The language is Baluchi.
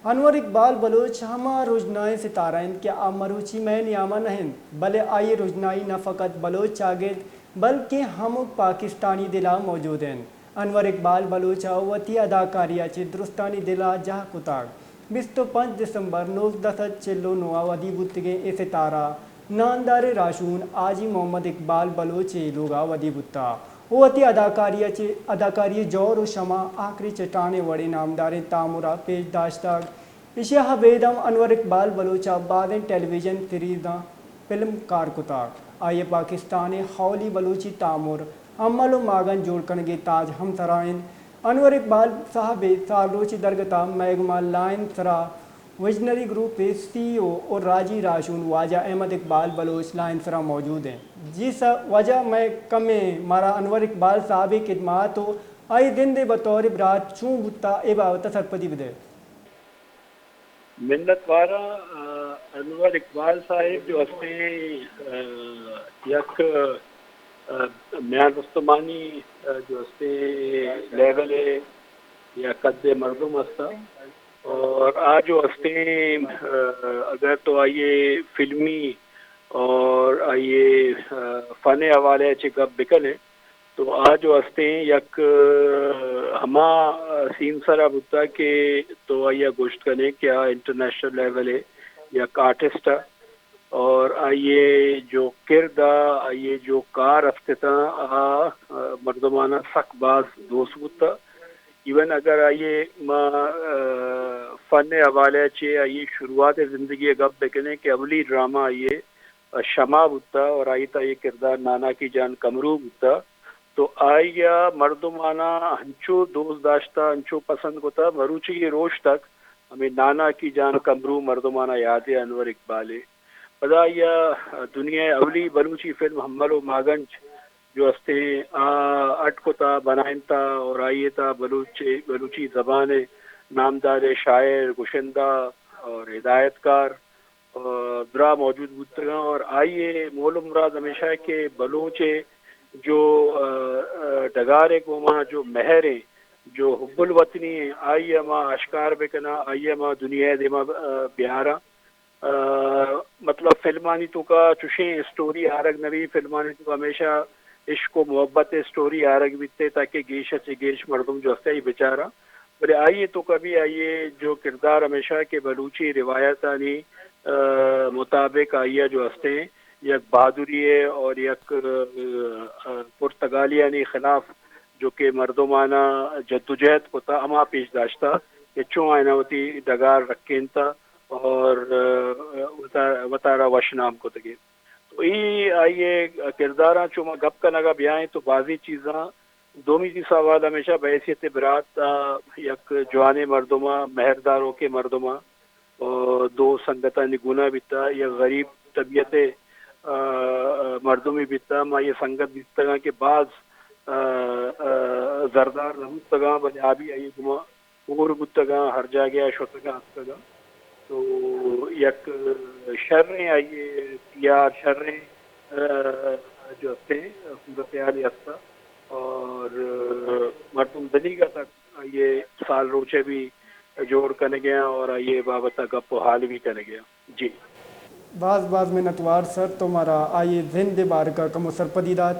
انور اقبال بلوچ ہما رژنائیں ستارہ انت کہ آ مروچی مئے نیاما نہ انت، بلے آئی ءِ رژنائی نہ فقط بلوچ چاگرد بلکیں ہمک پاکستانی دلا موجود انت۔ انور اقبال بلوچ ءَ وتی اداکاری ءَ چہ درستانی دل ءَ جاہ کتگ۔ بیست ءُ پنچ دسمبر نوزدہ سد چل ءُ نو ءَ ودی بوتگیں اے ستارہ نامداریں راہشون حاجی محمد اقبال بلوچ ءِ لوگ ءَ ودی بوتگ ءُ وتی اداکاری ءَ چہ اداکاری ءِ جور ءُ شما آخری چٹانے وڑیں نامداریں تامر ءَ پیش داشتگ۔ ایشی ءَ ابید ہم انور اقبال بلوچ ءَ بازیں ٹیلی ویژن سیریزاں فلم کار کتگ۔ آئی ءَ پاکستان ءِ اولی بلوچی تامر امل ءُ ماگن جوڑ کنگ ءِ تاج ہم سرا انت۔ انور اقبال صاحب ءِ سالروچی درگت ءَ مئے گوما لائن سرا وژنری گروپ ءِ سی ای او ءُ راجی راہشون واجہ احمد اقبال بلوچ لائن سرا موجود انت۔ جی سر، واجہ، مئے کمیں مارا انور اقبال صاحب ءِ خدمات ءُ آئی ءِ زند ءِ بطور برات چون بوتا، اے بابت ءَ سرپدی بدئے۔ منت واراں، آ، انور اقبال صاحب جو ہستیں، آ، یک، آ، میان استمانی، آ، جو ہستیں لیول ءِ یا قد ءِ مردم ہستا اور آ جو ہستیں، آ، اگر تو آئی ءِ فلمی اور آئی ءِ، آ، فن ءِ حوالے ءَ چہ گپ بکنے، تو آ جو ہستیں یک، آ، ہما سین سرا بوتا کہ تو آئی ءَ گوشت کنے کہ آ انٹرنیشنل لیول ءِ یک آرٹسٹ ءَ اور آئی ءِ جو کرد ءَ، آئی ءِ جو کار ہستتاں، آ، آ، مردماناں سک باز دوست بوتا۔ ایون اگر آئی ءِ ما، آ، فن ءِ حوالے ءَ چہ آئی ءِ شروعات ءِ زندگی ءِ گپ بکنیں کہ اولی ڈرامہ آئی ءِ شما بوتا اور آئی تہا اے کردار ناناکی جان کمرو بوتا، تو آئی ءَ مردماناں انچو دوست داشتا، انچو پسند کتا، مروچی روچ تک ہمے ناناکی جان کمرو مردماناں یاد ءَ انور اقبال ءِ۔ پدا آئی ءَ دنیا ءِ اولی بلوچی فلم ہمل ءُ ماگنج جو ہستیں آ اڈ کتا، بنائینتا اور آئی ءِ تہا بلوچ، بلوچی زبان ءِ نامداریں شاعر، گشندہ اور ہدایت کار ءَ درا موجود بوتگاں اور آئی ءِ مول ءُ مراد ہمیش اِنت کہ بلوچ ءِ جو، آ، آ، ڈگار ءِ گوما جو مہر ایں، جو حب الوطنی ایں، آئی ءَ ما آشکار بکناں، آئی ءَ ما دنیا ءِ دیما، آ، بیاراں۔ آ، مطلب فلمانی توکا چوشیں اسٹوری آرگ نہ بی، فلمانی توکا ہمیشہ عشق ءُ محبت ءِ اسٹوری آرگ بیتے تاکہ گیش ءَ چہ گیش مردم جو ہستے آئی بچاراں۔ بلے آئی ءِ توکا بھی آئی ءِ جو کردار ہمیشہ کہ بلوچی روایتانی، آ، مطابق آئی ءَ جو ہستیں یک بہادری ءِ اور یک، آ، آ، پرتگالیانی خلاف جو کہ مردماناں جدوجہد کتا، ہما پیش داشتا کہ چون آیاں وتی ڈگار رکینتا اور، آ، وتا-، وتارا وش نام کتگے۔ تو اے آئی ءِ کرداراں چو ما گپ کنگ ءَ بیائیں تو بازیں چیزاں دومی چیز سوال ہمیشہ بحیثیت برات ءَ یک جوانیں مردم ءَ، مہرداروکیں مردم ءَ، ءُ دو سنگتانی گون ءَ بیتا، یک غریب طبیعت ءِ، آ، آ، مردمے بیتا۔ ما یہ سنگت دیستگاں کہ باز، آ، آ، زردار نہ بوتگاں، بلے آ بھی آئی گما ہور بوتگاں، ہر جاگہ ءَ شتگاں اتکگاں۔ تو یک شریں آئی ءِ پی آر، شریں، آ، جو ہستیں صورتحالے ہستا اور مردم دنیگا تک آئی ءِ سال روچے بھی جوڑ کنگے اور آئی ءِ بابت ءَ گپ ءُ حال بھی کنگے۔ جی۔ باز باز منتوار سر، تو مارا آئی ءِ زند ءِ بارک ءَ کمو سرپدی دات۔